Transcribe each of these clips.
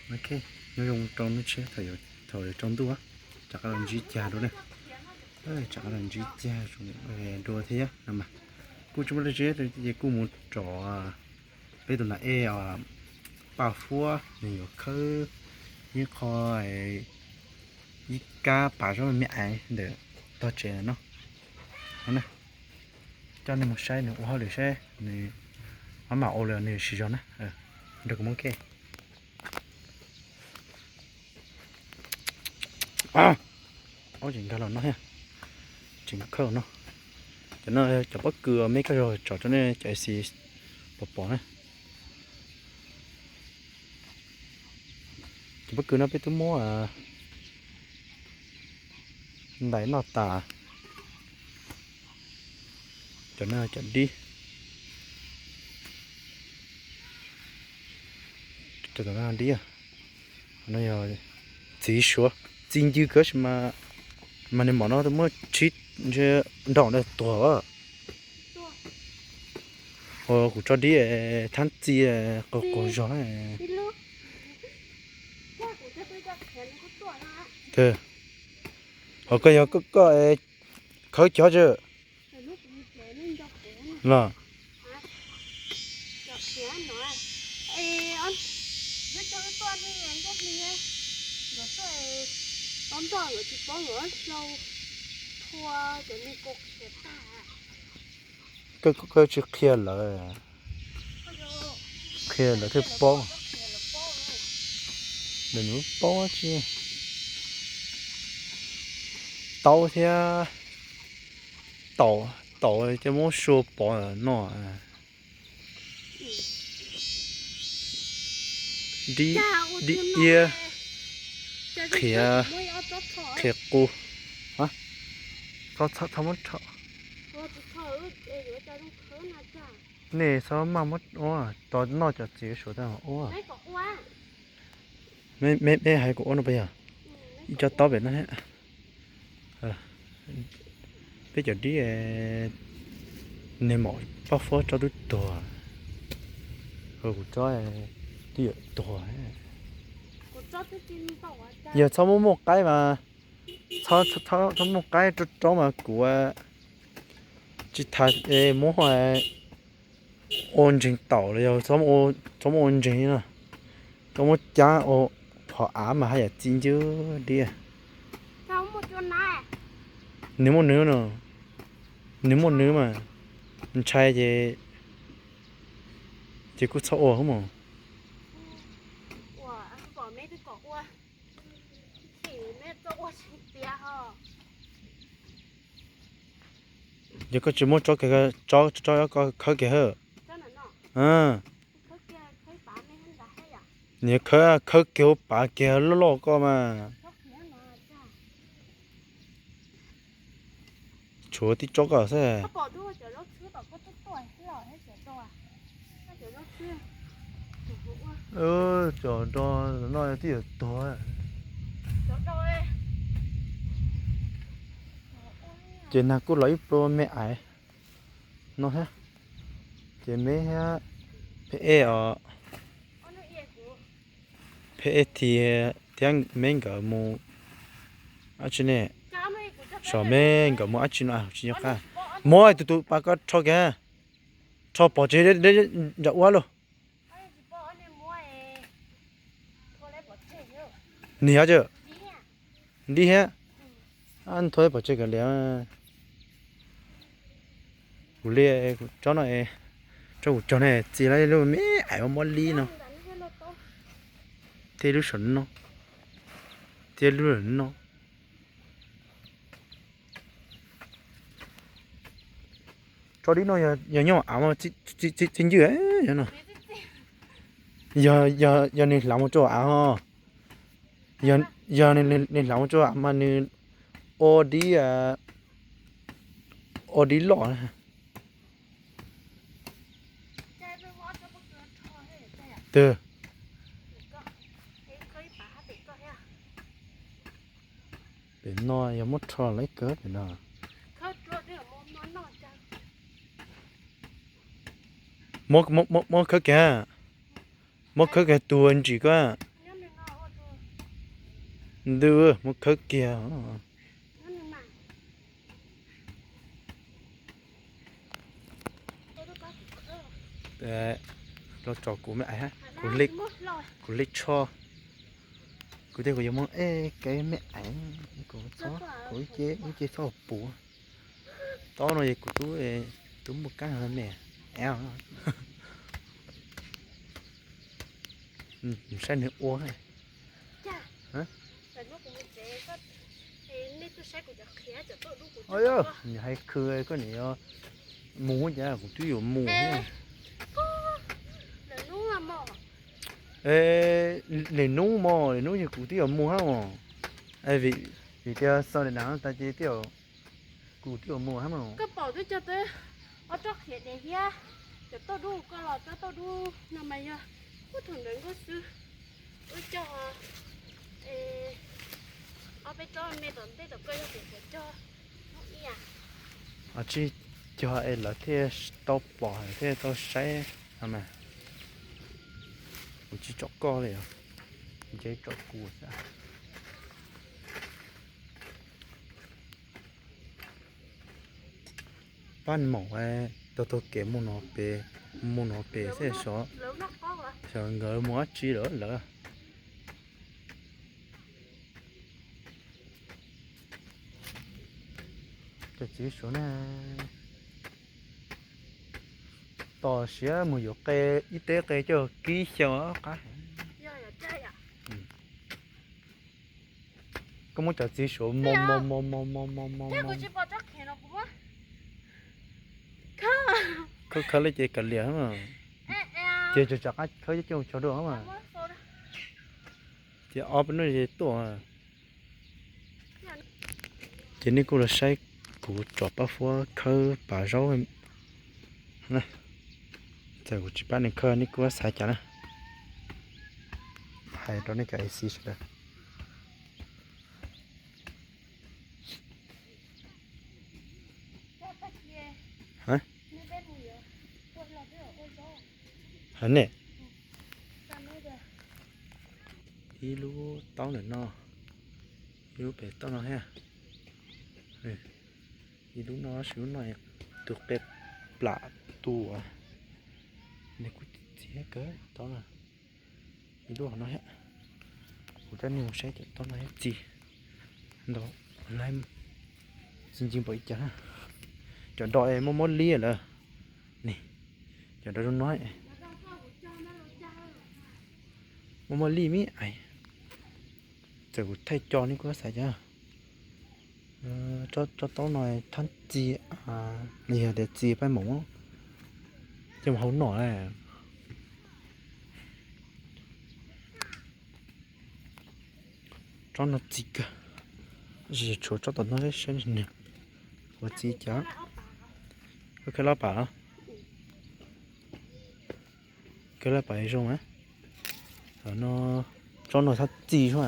Ok, nyob zoo rau nej tsav, thaum yuav tsaus ntuj, tsam qab los ntsib cag dua ne. Tsam qab los ntsib cag dua thiab no mas. Kuj tsis muaj dab tsi, ces kuj mus rau peb tus nas ej Paj Huab, nws yuav khawb ib qho, ib kab pas zaub me aiv ntawm tog tsev no. Coj nej mus saib nws ua hauj lwm saib nws maj mam ua li nws siv zog na. Nrog kuv mus ke. Ob, tseem nkag los no thiab, tseem khawb no. Cov no cov pob kws me koj zog tsom rau nej cov A C pom pom na. Cov pob kws no peb twb muab ntais noj tas. Cov no cov dib, cov no dib, no yog txiv suav, txi ncw kawg mas, mas nws mom no muab tshib nrog ntawd tuag. Kuv tso dib thab txi qaug qaug zog. Ho koj yog koj, koj khawb cov tsi los. Koj tsis qhia lawv, qhia lawv thiaj paub. Lawv nws paub tsi. Taub thiab, taum, taum coj muab sua pov no. Dib, dib iab, qhiav, qhiav qus. Txhob muab rho. Nej txhob maj muab ua, tos noj cov txiv suav tag ua. Me, me hais kuv ua no puas yog? Ib co taub pem no thiab. Peb cov dib, niag maum Paj Huab tsob twb tuag, kuv tsob twb yuav tuag. Yog txhob muaj muaj qaib mas, txhob muaj qaib rau rau mas kuv tsis tas muab ua ntseeg taum los yog txhob muab ua ntseeg no, txhob muab cab ua phom av mas haj yam txi ncw dib. Nws muaj nws no, nws muaj nws mas, ntshai ces, ces kuj txhob ua mus. Yog koj tsis muab tsob, tsob, tsob ko khawb kiag hawb. Nws khawb, khawb kiag ua pav kiag loj loj koj mas. Tshuav tib tsob ko xwb. Cov do no twb yuav tuag. Ces nag kuj los ib pluag me aiv no thiab. Ces me thiab, phem ej os, phem ej thiab, thiab me nkawd mus dab tsi ne? Xyov me nkawd mus dab tsi no tsis nco qab. Muab tus tus pas ko rho kiag, rho pov tseg nram ub lauj. Nim yog tsi, nti thiab, thua pov tseg kav liam. Kuv li, kuv tsob no, tsob kuv cog no txi lawm lub me aiv mob li no, thiab lub saum no, thiab lub no. Tsob dib no yog nyob av txi ncw no. Yog, yog nws hlav mus rau av ho, yog nws hlav mus rau av mas nws ua dib, ua dib loj. Twg? Pem no yog muab rho lawm kawg pem no. Muab, muab khawb kiag, muab khawb kiag tus ntsim ko. Ntws, muab khawb kiag. Los tso kuv me aiv, kuv hle tsho. Kuv thiaj kuv yuav muab ej kev me aiv, kuv txhob, kuv ib ce txhob puv. Taub no es kuv tub, tub muaj kab me, saib nws ua. Nws hais khw koj niam yog mus cas kuv twb yuav mus. Lwm hnub mog, lwm hnub yog kuv twb yuav mus hab os. Vim tias xaus daim nas tas ces kuv twb yuav mus hab os. Koj pom twb cog tau ob tsob qhiav dev thiab cov tauj dub, koj los cov tauj dub no mas yog ub thaum ntawd nkaus xwb. Ua cog ob peb tsob me tom ntej tom koj yog kuv puas cog ib yam. Tsis cog es lawv thiaj tau pom thiaj tau saib no mas. Kuv tsis tsom koj li os, nce tsom kuv xwb. Pab maum taug taug kev mus no pem, mus no pem xwb, xyov nkawd mus dab tsi lawm lawm. Cov txiv Suav na, tos siav mus yuav qe, ib teb qe coj kib xyaw qab. Koj muab cov txiv Suav mos mos mos mos mos mos mos. Khawb khawb li ces kav liam, ces tseem tsam qab khawb coj coj dua mas. Ces ob peb hnub ces tuaj. Ces nej kuj los saib kuv tsom pab Fuab khawb pas zaub. Txawm kuv tsis pab nws khawb nej kuj xav cas na. Hais rau nej cov A C sawv daws. Hais ne, ib lub taub ntawm no, ib lub pem taub no thiab. Ib lub no, lub no tus qe plam tus, nws kuj txiv kawg taub no. Ib lub no thiab. Kuv coj nej mus saib cov taub no thiab txiv ntau, txiv ntxim npaum li cas na. Cov do es muaj mob li lawm ne. Cov do zoo no muaj mob li me aiv. Txawm kuv thaij co nej kuj xav cas. Tsob taub no thab txi, yog tias txi pab maum coj mus hau noj. Tsob no txi kawg, tshuav tsob tom no saib nws ua txi cas. Koj khawb lab pam los? Khawb lab pam zoo na. No, tsob no thab txi sub.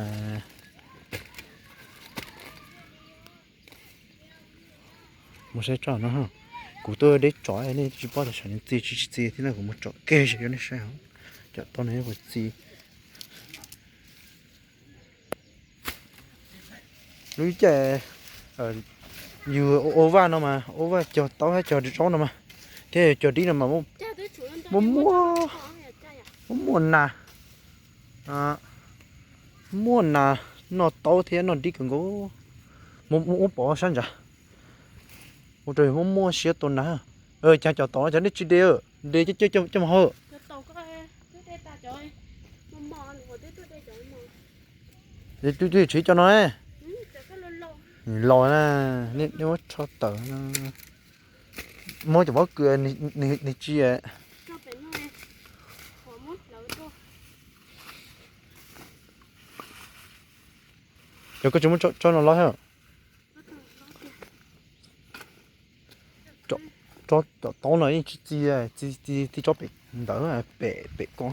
Mus saib tsob no, kuv tuaj deb tsov nej tsis paub tias saum nws txi tsis txi thiab no, kuv mus tsom kiag saib rau nej saib os. Cov taub no puas txi. Lub caij yus ua vaj no mas ua vaj cog taub thiab cog zaub no mas, thiab cog dib no mas muaj muaj, muaj muaj nas, muaj nas noj taub thiab noj dib kawg nkaus. Mus ub pov sab ntsa, ua rau muaj muaj siab tua nas. Cas cov taub no cov nej tsis de, de coj mus hau. Twb twb tsis cov no, los na, nej muab tsho tawm. Muab cov pob kws nws tsis. Yog koj tsis muab tsob no los thiab. Tsob taub no yeej tsis txi, txi tsob pem ntawd, pem pem ko.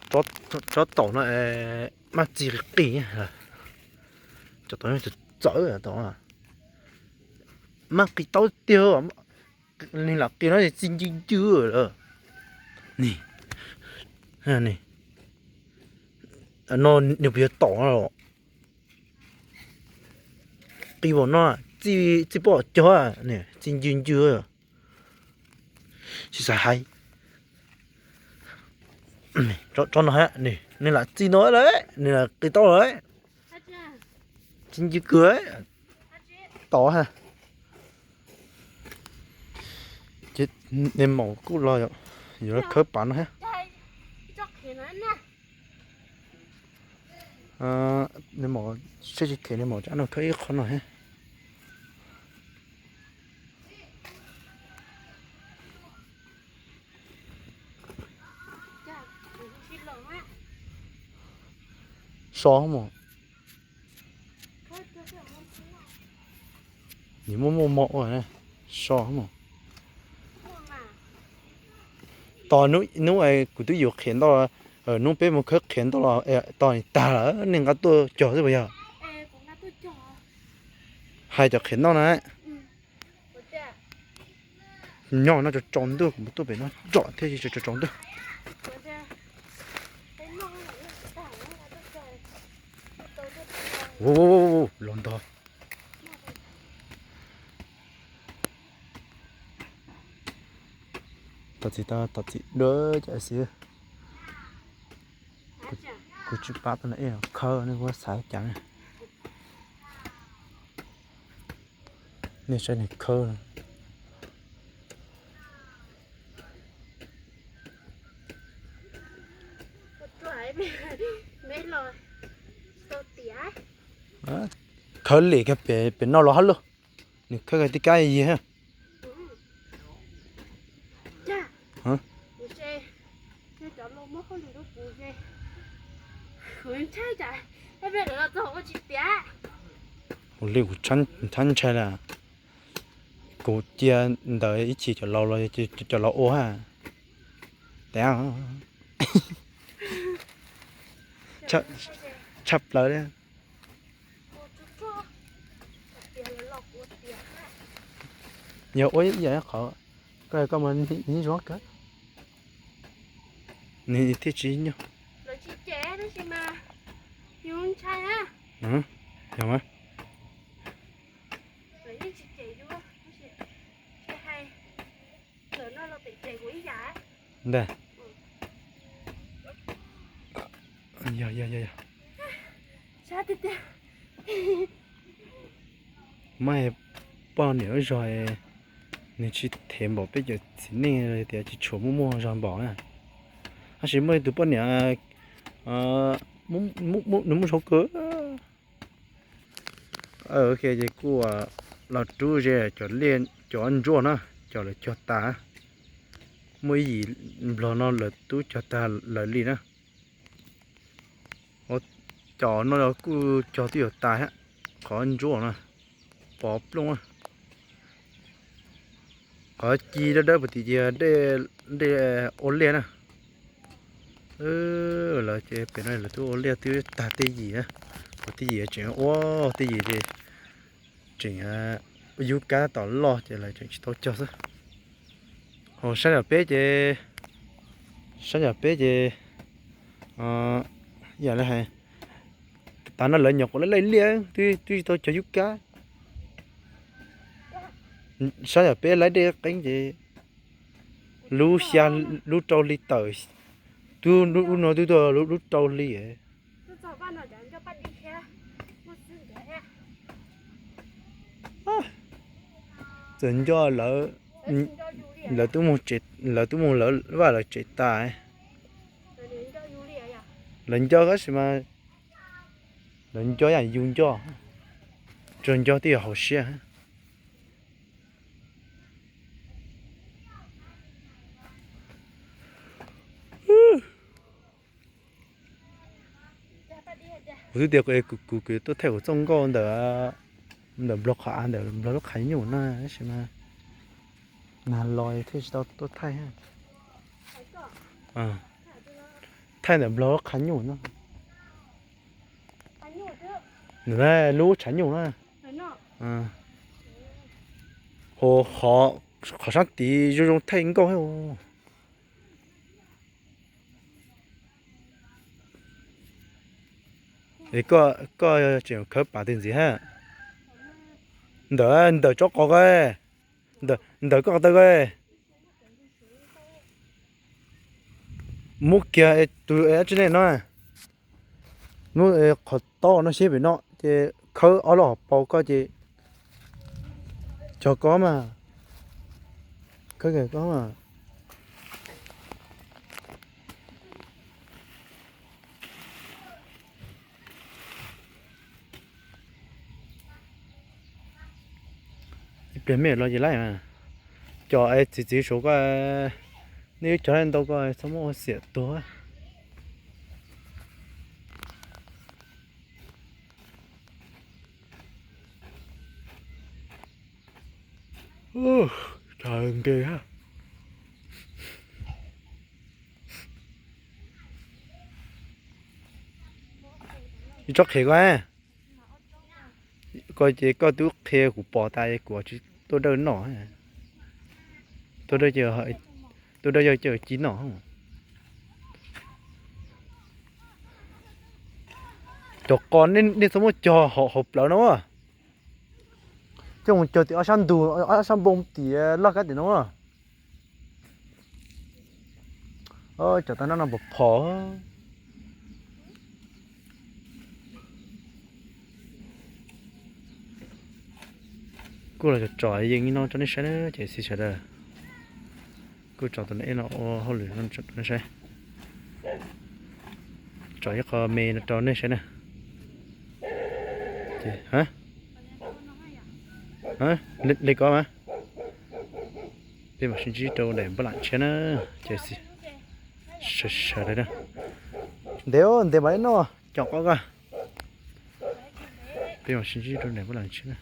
Tsob taub no maj txi qis qis, cov taub no txawv txawv tau, maj qis taub tiag, nws lam qis no txi ncw ncw lawm. Ni, ni, No nws puas yog tom no los? Qis npaum no, txij pom cog, txij ncw ncw. Tsis xav hais. Tso no, nws lam txij no lawm, nws lam qis tau lawm. Txij ncw kawg, tom ha. Ces nws maum kuj los, yuav khawb pav no ha. Nws maum, seb tsis them nws maum tsa no khawb ib qho no ha. So mos. Nws muaj muaj mo ua so mos. Tos hnub kuv twb yuav qhiav ntau, hnub peb mus khawb qhiav ntau los tos tag lawm nej nqa tuaj cog xwb puas yog? Hais cov qhiav ntau na. Nyob no tsaus tsaus ntuj, kuv mus tuaj pem no tsom thiaj tsis tsaus tsaus ntuj. Los ntog. Tom txiv, tom txiv dua cas xwb. Kuv tsis pab tau na, ej khawb ne, kuv xav cas ne. Nej saib nws khawb. Khawb lim kiag pem no los hab lauj. Nws khawb kiag tib kab yig. Ua li kuv txhab ntshai lawm. Kuv cia ntawd ib chim cov laus los cov laus ua ha. Tshaj plaws li. Yog ua ib yam qhov koj, koj mus nib zoo kawg. Nws thiaj tsis nyuaj. Yog mas. Ntag. Yog, yog, yog, yog. Mas poj niam lub zog nws tsis them npaum peb cov txiv neej tias tsis tshua muaj muaj zog npaum na. Tab sis muaj ib tug poj niam nws muaj zog kawg. Ces kuj los rub ze cov liaj cov ntsuab na, cov lawv cog tas. Muaj ib yim nplog no lawv twb cog tag lawv li na. Cov no los kuj cog twb yuav tas thiab, qhov ntsuab na, pov plooj. Qhov ci dawb dawb puag tim ces dej ua liaj na. Lawv ces pem no lawv twb ua liaj twb tag tej yim na, qhov tej yim tseem ua tej yim ces tseem yub kab tom loj ces lawv tseem tsis tau cog xwb. Ho sab yam peb ces, sab yam peb ces, yam li hais, tas no lawv nyuam qhuav laij laij liaj twb tsis tau cog yub kab. Sab yam peb laij dej qeeb ces lub xya, lub rau hli tawm, twb lub no twb tuaj lub rau hli. Txawm nco lawv, lawv twb, lawv twb mus lawv vaj lawv tsev tas. Lawv nco tab sis mas lawv nco yam yus nco, tsuas nco twb yog hauv siab. Kuv twb tias kuv, kuv tuaj thaij kuv txoj nkauj ntawm, ntawm nplog qhov av ntawm nplog lub qhav nyuj na tab sis mas nag los thiaj tsis tau tuaj thaij. Thaij ntawm nplog lub qhav nyuj no. Nws lub tshav nyuj na. Ho qhov sab tid zoo zoo thaij nkauj thiab. Es koj, koj tseem khawb pas twg ntxiv hab? Ntawm, ntawm tsob qos ko, ntawm koj qhov taw ko. Muab kiag tus dab tsi ne no, muab qhov taub no seb pem no ces khawb ob lub hauv paus koj ces cog koj mas, khawb kawg koj mas. Ib pliag mej los ces laij mas. Cov txiv txiv saum koj, nej wb cog ntau koj txhob muab ua xiam tuag. Tsaus nkeeg hab. Ib tsob qhiav ko, ko ces koj twb qhia kuv pom tas kuv tsis tuaj dawj noj. Tuaj dawj, tuaj dawj yog cov ci noj. Cov qos nej txhob muab cog hauv plawv no. Coj mus cog tim ob sab ntug, ob sab npoo tim laj kab tim no. Cov tau noj no pom phom. Kuj los tsom yeej no rau nej saib na cov xib sawv daws. Kuj tsom tus no ib no ua hauj lwm rau nej saib. Tsom ib qho me no rau nej saib na. Li ko mas. Peb mam sib ntsib rau daim npaj lam tshiab na. Ces sawv daws, ntev ntev mam li noj cov qos ko. Peb mam sib ntsib rau daim npaj lam tshiab na.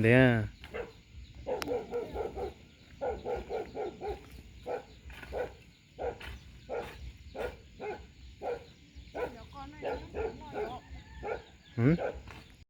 Ntev.